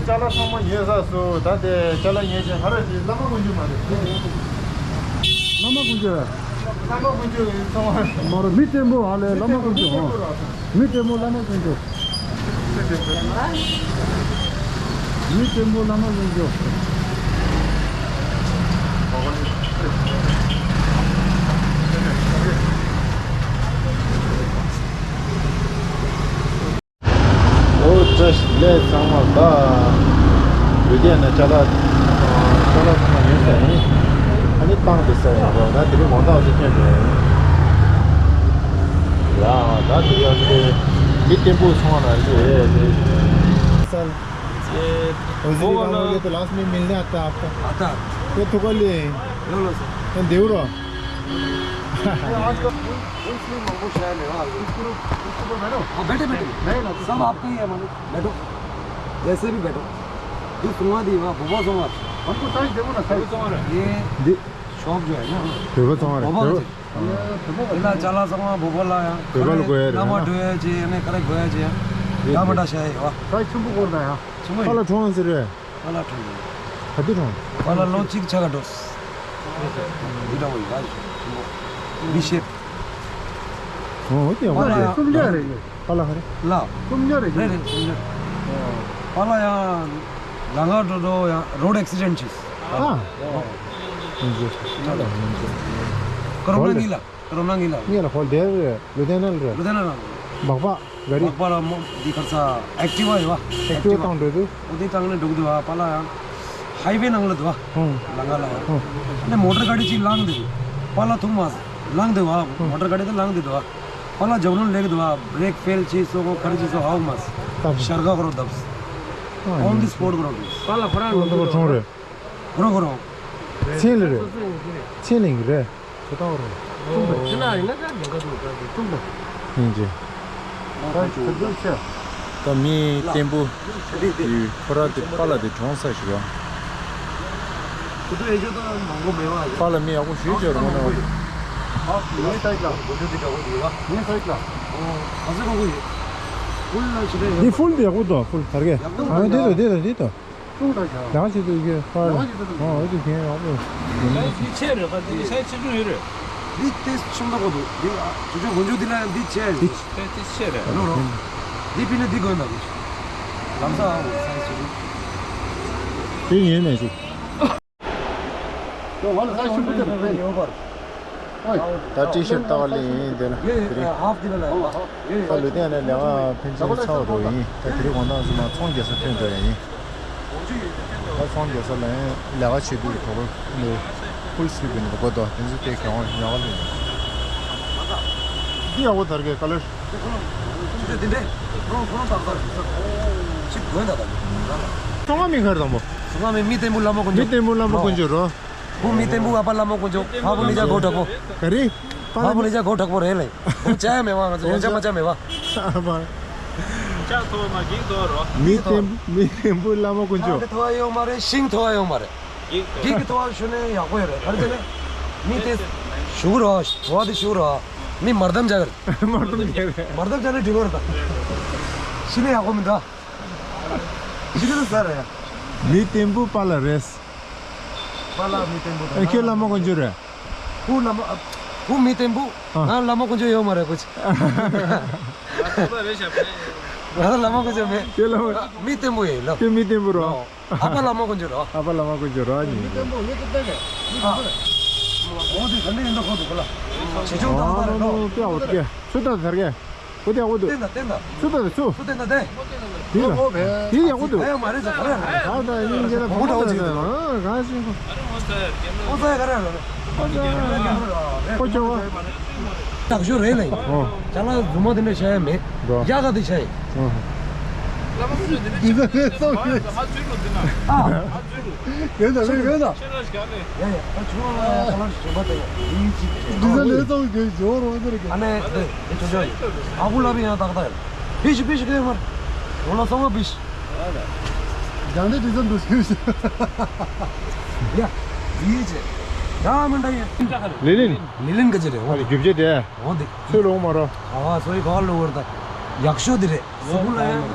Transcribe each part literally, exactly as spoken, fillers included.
ཅ་ལག་ཚང་མ་ཉོས་ཚར་སོང་། ད་དེ་ཅ་ལག་ཉོས་བྱས་ག་རེ་བྱེད། བླ་མ་དཀོན་མཆོག་མ་རེད། བླ་མ་དཀོན་མཆོག་བླ་མ་དཀོན་མཆོག་ཚང་མ་མ་རེད། མི་བརྟན་པོ་ཨ་ལས། བླ་མ་དཀོན་མཆོག་ཨ། མི་བརྟན་པོ་བླ་མ་དཀོན་མཆོག་མི་བརྟན་པོ་བླ་མ་དཀོན་མཆོག་ཨོ་བཀྲ་ཤིས་བདེ་ལེགས་ཚང་མ། ད་ལུས་རྟེན་ནས་ཅ་ལག་ཅ་ལག་ཚང་མ་ཉོས་ཚར་ཡིན། ཨ་ནི་བཏང་བསྡད་ས་ཡིན་འགྲོ། ད་དེ་རིང་དགོང་དག་ཚོ་ཐོན་འགྲོ་ཡིན། ཡ་ད་དེ་ཡང་དེ་མི་བརྟན་པོ་ཚང་མ་ན་རེད་དེ། सर, उस दिन वो वाला ये तो लास्ट में मिलने आता है आपका। आता है। ये तो कल ही है। लो, लो, सर। देवरो। आज का फुल, फुल स्विंग मंगू शहर में, हाँ। हाँ, बैठे, बैठे। नहीं ना, सब आपका ही है, मालिक। बैठो। जैसे भी बैठो। जो सुनवा दी, वाह, बहुत सुनवा। हमको टाइम देवो ना, सर। ये शॉप जो है ना, बहुत अच्छी। इला चाला समा भोपाल आया। भोपाल को है, है ना? नमा ढोया जी, ने करे गोया जी। ये क्या बड़ा शाही, वाह। साइज चुम्बक और ना, हाँ। चुम्बक। पाला ठोंग से रे। पाला ठोंग। हड्डी ठोंग। पाला लो चिक छगा डोस। दिदा वही, भाई। विशेष। हाँ, होती है, होती है। तुम जा रहे हो? पाला हरे। ला। तुम जा रहे हो? नहीं, नहीं, तुम जा। पाला यहाँ लंगा डोडो यहाँ रोड एक्सीडेंट चीज। हाँ। हाँ। कोरोना नीला। རོ་ནང་གི་ལ། ངས་ལ་ཧོལ་དེར་རེད། ལུ་དེ་ན་ལ་རེད། ལུ་དེ་ན་ལ། སྦག་སྦག་ག་རེ། སྦག་སྦག་ལ་མོ་འདི་ག་ས་ཨེག་ཊི་ཝ་ཡོད་བ། ཨེག་ཊི་ཝ་བཏང་འགྲོ་དུས། འོ་དེ་བཏང་ནས་འགྲོ་གི་འདུག་བ། པཱ་ལགས་ཡང་ཧའི་ཝེ་ནང་ལ་འདུག་བ། ཧུང་། ལ་ང་ལ་བ། ཧུང་། ནས་མོ་ཊར་ག་རེ་ཅིག་ལངས་འདུག་པཱ་ལགས་ཐུག་མ་ལངས་འདུག་བ། མོ་ཊར་ག་རེ་དེ་ལངས་འདུག་བ། པཱ་ལགས་རྒྱབ་ལོགས་ལེགས་འདུག་བ། བྷི་རེག་ཕེལ་ཅིག་སོ་གོ་ག་རེ་ཅིག་སོ་ཧའུ་མ་སི། ཤར་ག་ཁོ་རོ་དབས། ཨོན་དི་སྤོཊ་ཁོ་རོ་དབས། པཱ་ལགས་ཁོ་རང་ལོ་ཁོ་རོ་ཁོ་རོ་ཁོ་རོ། ཚེ་ལི་རེད། ཚེ་ལི་རེད། ཁྱོད་བཏང་རུང་། ཁྱོད་བཏང་རུང་། ཁྱོད་ན་ཡིན་ན་ཀ་ཉེན་ཁ་འདུག་ཀ་འདུག་ཁྱོད་བཏང་། ཡིན་གྱི། ད་མི་བརྟན་པོ་ཡོད་ཁོ་ར་དེ་པཱ་ལགས་དེ་གྲོངས་ས་ཞིག་ར། པཱ་ལགས་མི་ཡག་པོ་ཞེ་ཅིག་ར་ངོ་ན། འདི་ཧྥུལ་དེ་ཡག་པོ་འདུག་ཧྥུལ་དར་གས། ཨ་འདི་དང་འདི་དང་འདི་དང་། ལ་ཆེ་དུ་གི་ཧྥལ། ཨོ་ཨོ་དུ་གི་ཨོ་ཨོ། འདི་ཆེ་རེད་པ། འདི་ཆེ་ཆེ་ཆུང་ཡོད་རེད། འདི་ཏེ་ཆུང་ད་གོ་འདུག་འདི་ཨ་ཆུ་ཆུ་གོན་ཆུ་འདི་ལ་འདི་ཆེ་རེད། འདི་ཏེ་ཏེ་ཆེ་རེད། ལོ་ལོ། འདི་པི་ན་འདི་གོན་ད་གི། ལམ་སང་ཨ་འོ་སའི་ཆུ་ཆུ། དེ་ཡིན་མེད་ཅིག་ང་ལ་སའི་ཆུ་ཆུ་དེ་རེད། ད་ཊི་ཤར་ལྟ་བ་ལེན་ཡིན་དེ་ལ་དེ་རིང་། ད་ལུས་ཏེ་ནས་ལས་ཀ་ཕན་ཚུན་ཚར་བ་འགྲོ་ཡིན། ད་དེ་རིང་དགོང་དག་ཚོ་མ་ཚོང་རྒྱག་ས་ཐོན་འགྲོ་ཡ་ཡིན། ད་ཚོང་རྒྱག་ས་ལ་ཡང་ལས་ཀ་བྱེད་དུས་གྲོགས་པོ་ནས་ཕུལ་སི་པིཌ་ནས་འགོ་ཐོག་དེ་ཚོ་དེ་གང་བ་ཡག་པོ་ལེན། འདི་ཡག་པོ་དར་གས་ཀ་ལར། ཚོང་ཁང་མིང་ག་རེ་དང་པོ། ཚོང་ཁང་མིང་མི་བརྟན་པོ་བླ་མ་དཀོན་མཆོག་མི་བརྟན་པོ་བླ་མ་དཀོན་མཆོག་རོ། བུ་མི་བརྟན་པོ་ཨ་ཕ་བླ་མ་དཀོན་མཆོག་ཕ་བུ་ནི་ཅག་གོ་དྲག་པོ། ག་རེ། ཕ་བུ་ནི་ཅག་གོ་དྲག་པོ་རེད་ལེ། བུ་ཅག་མེད་བ་ང་ཚོ་ཡང་ཅག་མ་ཅག་མེད་བ། ཨ་ཕ། ལྕགས་ཐོག་མ་འགྱིག་ཐོག་རོ། མི་བརྟན་མི་བརྟན་པོ་བླ་མ་དཀོན་མཆོག་ཐང་གི་ཐོག་ཡོང་མ་རེད། ཤིང་ཐོག་ཡོང་མ་རེད། འགྱིག་ཐོག་འགྱིག་གི་ཐོག་ཞུ་ནས་ཡག་པོ་ཡོད་རེད། ག་རེ་ཟེར་ནས། མི་དེ་ཞུ་གི་རོ། བ་དེ་ཞུ་གི་རོ། མི་མར་དམ་ཅག་རེད། མར་དམ་ཅག་རེད། མར་དམ་ཅག་ནས་འགྲིག་གི་རེད་ད། ཤི་ནས་ཡག་པོ་མི་འདུག་ཤི་ནས་ཟ་རེད། མི་བརྟན་པོ་པཱ་ལགས་རེད། པཱ་ལགས་མི་བརྟན་པོ་དང་། ཨེ་ཁྱེད་བླ་མ་དཀོན་མཆོག་རེད། བུ་བླ་མ། བུ་མི་བརྟན་པོ། ཨ། ང་བླ་མ་དཀོན་མཆོག་ཡོད་མ་རེད་ཁོ་ཅི། ང་བླ་མ་དཀོན་མཆོག་མེད། ཁྱེད་བླ་མ། མི་བརྟན་པོ་ཡིན་ལོ། ཁྱེད་མི་བརྟན་པོ་རོ། ཨ་ཕ་བླ་མ་དཀོན་མཆོག་རོ། ཨ་ཕ་བླ་མ་དཀོན་མཆོག་རོ་ཨ་ནི། མི་བརྟན་པོ་ངས་ཀྱི་བརྟན་གས། ཨ། འོ་དེ་ག་འདྲ་ཡིན་འདུག་ཁོ་འདུག་ག་ལ། ཆེ་ཆུང་ཏག་ཏག་རེད་ལོ། ཨ་ནི་ཏེ་འོ་དེ་ཚུ་ཏག་ཏག་གས། ཨོ་དེ་ཡག་པོ་འདུག་བསྟན་དང་བསྟན་དང་། ཚུ་ད་ཚུ། ཚུ་བསྟན་དང་བསྟན། དེ་ལ། ཨོ་བས། དེ་ཡག་པོ་འདུག་ཨ་ཡང་མ་རེད་ཟེར་ག་རེ་རེད། ད་ད་ཡིན་གྱི་ན་གོང་མོ་ད་ཅིག་འདུག་ཨ་གང་ཞིག་གོ། ཨོ་ཙ་ཡ་ག་རེ་རེད། ཨོ་ཙ་ཡ་ཨོ་ཅོ་བ། དག་ཤོས་རེད་ལེ། ཨོ། ཅ་ལག་རྫུན་མ་དེ་འདྲ་བྱ་ཡ་མེད། འགྲོ། ཡག་ག་དེ་བྱ་ཡ། ཨོ། དེ་ཚོ་ལས་སོང་གི། ཨ། གན་ད་གན་ད། ཡ་ཡ། ད་ཆུང་བ་ལ་ཁ་ལག་ཞིམ་པ་དེ་ཡིན་ཅིག་འདི་ཚོ་ལས་སོང་གི་ཇོ་རོ་དེར་གི། ཨ་ནེ་དེ་དེ་ཆོ་ཆོ་ཡིན། ཨ་བུ་ལ་བི་ཡང་ཏག་ཏག་ཡིན། ཕི་ཤི་ཕི་ཤི་གེ་མར། འོ་ལ་སོང་བ་ཕི་ཤི། རྒྱང་འདི་འདི་ཚོ་འདུག་ཤི་ཤི། ཡ། ཡིད་ཆེ། ཡ་མི་འདྲ་ཡིན། ལི་ལིན། ལི་ལིན་ག་ཅི་རེད། འོ་ཨ་དེ་རྒྱུ་བྱེད་དེ། འོ་དེ། ཚོད་ལོང་མ་རོ། ཨ་སོ་ཡི་ག་བ་ལོ་བར་ད། ཡག་ཤོས་དེ་རེད། སུ་བུ་ལ་ཡང་།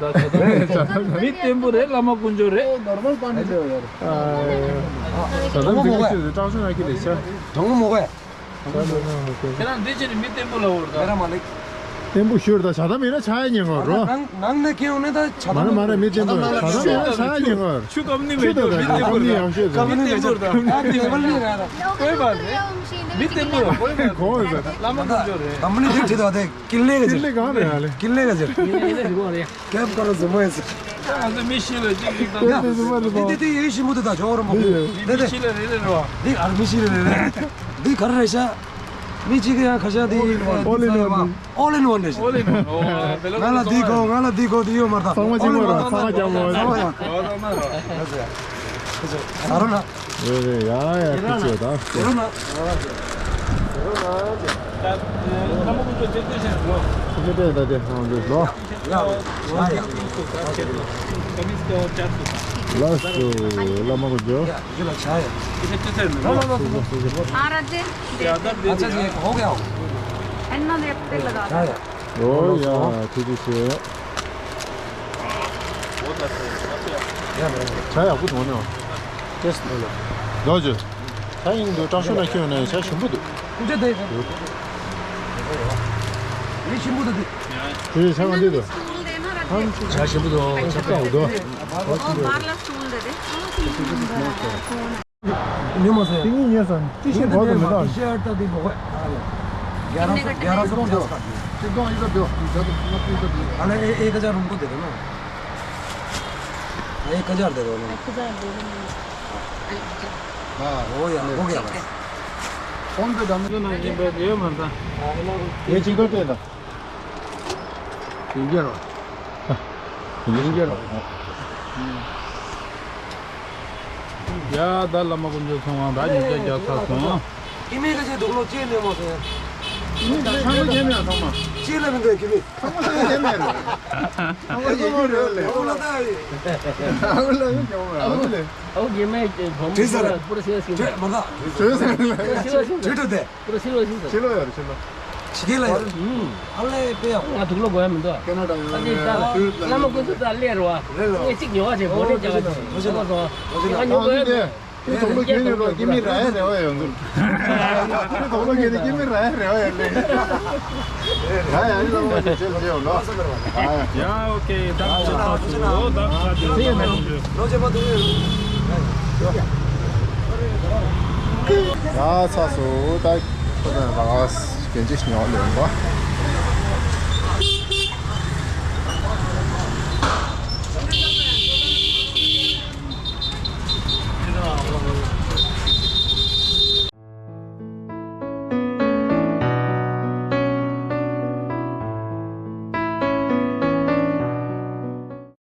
ད་ཇ་དམ་མི་བརྟན་པོ་རེད། བླ་མ་དཀོན་མཆོག་རེད། ཨོ་ནོར་མལ་པ་ནི་རེད་ཡ། ཨ། ཇ་དམ་འཛིན་གྱི་ཆེད་དུ་སྤྲང་ཆུང་ཡག་གི་ལས་བྱ། གྲང་མོ་མོ་གས། ཁྱེད་རང་འདི་ཕྱིན་ནས་མི་བརྟན་པོ་ལ་འོར་ད། མེ་ར་མ་ལེགས། བརྟན་པོ་ཤོར་ད། ཇ་དམ་མེད་ན་ཆ་ཡ་ཉེ་གོ་རོ། ནང་ནང་ནས་ཁྱེད་འོང་ནས་ད་ཇ་དམ་མ་རེད་མ་རེད། མི་བརྟན་པོ། ཇ་དམ་མེད་ན་ཆ་ཡ་ཉེ་གོ། ཆུ་ཀམ་ནི་མེད་ཆུ་ད་ཀམ་ནི་ཡག་ཤོས་ད། མི་བརྟན་པོ་ད། ཨ་དེ་བལ་ནི་ར་ད། མི་བརྟན་པོ་ད། གོ་ཡོད་ད། བླ་མ་དཀོན་མཆོག་རེད། ཀིན་ལེ་ག་ཟེར། ཀིན་ལེ་ག་ཟེར། ཀིན་ལེ་ག་ཟེར། ཀེབ་ཀ་ར་ཟེར་མོ་ཡ་ཟེར། ང་ཚོ་མི་ཤི་ལ་ཅིག་ཅིག་དང་། ཡ། དེ་དེ་དེ་ཡེ་ཤི་མུ་དེ་ད་ཇོ་ར་མོ། དེ་དེ། མི་ཤི་ལ་རེ་རེ་རོ། དེ་ཨར་མི་ཤི་རེ་རེ་རེ། དེ་ག་རེ་རེ་ཤ། མི་གཅིག་གི་ཡང་ཁ་ཤ་དེ། All in one. All in one རེད། All in one. ང་ལ་དེ་གོ། ང་ལ་དེ་གོ་དེ་ཡོད་མ་ད། ཚང་མ་གཅིག་མ་རེད། ཚང་མ་རྒྱབ་མོ། ཚང་མ་ཡང་། ད་རུང་ན། རེད་རེད། ཡ་ཡ། ཐུགས་རྗེ་ཆེ་ད། ཡ་རུང་ན། ཡ་རུང་ན། ད་ལྷ་མོ་ཀུན་སྤྱོད་ཚེ་བརྟན་ཞིག་ལོ། ཚེ་བརྟན་ད་དེ་ཧང་འདུག་ལོ། ཡ་ཡ་ཡ། ལགས་སོ། བླ་མ་དཀོན་མཆོག། ཡ་ཡ་ལ་ཆ་ཡ། ལོ་ལོ་ལོ་ལོ། ཨ་ར་ཏེ། ཡ་ད་དེ། ཨ་ཆ་ཅི་ཧོ་ག་ཡ། ཨན་ན་ལེ་ཏེ་ལ་ད། ཡ་ཡ། ཨོ་ཡ། ཐུགས་རྗེ་ཆེ། ཇ་ཡག་པོ་འདུག་ནོ། ཏེས་ནོ་ལོ། ལོ་ཇུ། ཇ་ཡིན་འདུག། དྲག་ཤོས་ན་ཁྱོད་ན་ཇ་ཞིམ་པོ་འདུག། ཀུན་ཇ་དེ་ཟེར། མི་ཞིམ་པོ་འདུག་དེ། དེ་ཇ་ག་འདི་འདུག། ཇ་ཞིམ་པོ་འདུག། ཇ་ཡག་པོ་འདུག། ཉོ་མ་སོང་། ཏི་ཤི་གོ་དུ་མི་དང་། ཏི་ཤི་ཨར་ཏ་དེ་མོ་ཧོ། རྒྱ་ར་སོ་རྒྱ་ར་སོ་ཅི་དང་ཡིན་ས་དེ། ཨ་ལེ་ཨེ་ཨེ་ཀ་ཇར་རུང་པོ་དེ་རེད་ནོ། ཨེ་ཀ་ཇར་དེ་རེད་ནོ། ཨོ་ཡ་ཨོ་ཡ། ཁོང་དེ་དང་ནང་ཡིན་པའི་ཡོད་མ་ད། ཡེ་ཅི་གོ་དེ་དང་། ཡིན་གྱི་རོ། ཡིན་གྱི་རོ། ཡ་ད་བླ་མ་དཀོན་མཆོག་ཚང་མ་ད་ཉིན་བརྒྱ་བརྒྱ་ཚར་སོང་། ཀི་མི་ག་ཅེ་དུག་ལོ་ཅེ་ནས་མ་སོང་། ཀི་མི་ད་ཆང་མ་ཉན་ཡ་ཚང་མ། ཅེ་ལ་མི་འདོད་ཀི་མི། ཚང་མ་ཉན་ཡ་རེད། ཚང་མ་ཉན་རྒྱུ་རེད་ལེ། ཨ་ལ་ད་ཡི། ཨ་ལ་ཡི་ཉོ་མ་ཨ་ལེ། ཨོ་ཀི་མི་བོམ་བྲིས་ས་རེད། པུ་ར་སི་ལ་སིང་། བྲིས་མ་ད། བྲིས་ས་རེད། པུ་ར་སི་ལ་སིང་། བྲིས་ཏུ་དེ། པུ་ར་སི་ལ་སིང་། ཕྱི་ལོགས་ཡོད་རེད་ཕྱི་ལོགས། ཕྱི་རྒྱལ་ལ་ཡོད། ཨ་ལས་དཔེ་ཡག་པོ། ང་དུག་ལོག་དགོས་ཡ་མི་འདུག། ཁེ་ན་ཌ་ཡོད། ཨ་ནི་ད་བླ་མ་ཀུན་ཚོ་ད་སླེབས་རོགས། སླེབས་རོགས། ངས་གཅིག་ཉོ་བ་བྱས་བོ་ནས་རྒྱག་ག་བྱས་ང་ཉོ་དགོས་ཡ་མི་འདུག། དུག་ལོག་ཁྱོད་ཉོ་རོགས་ཀྱི་མི་ར་ཡ་རེ་བ་ཡོད་འདུག། དུག་ལོག་ཁྱོད་ཉོ་ཀྱི་མི་ར་ཡ་རེ་བ་ཡོད་ལེ། ཡ་ཡ་ཡ་ལ་བ་ཅེ་ལ་ཅེ་ཡོད་ལོ། ཡ་ཡ། ཡ་ཨོ་ཁེ། ད་ང་ཚོ་ད་ཚོ་ད་ཁ་ཅིག་ཡོད་ན་ཡོད། ལོ་ཅེ་པ་དུག་ཡོད། ཡ་ཚ་སོ་ད་ཁོ་ད་ལ་གན་ཅི་ཉོ་ལེ་བ།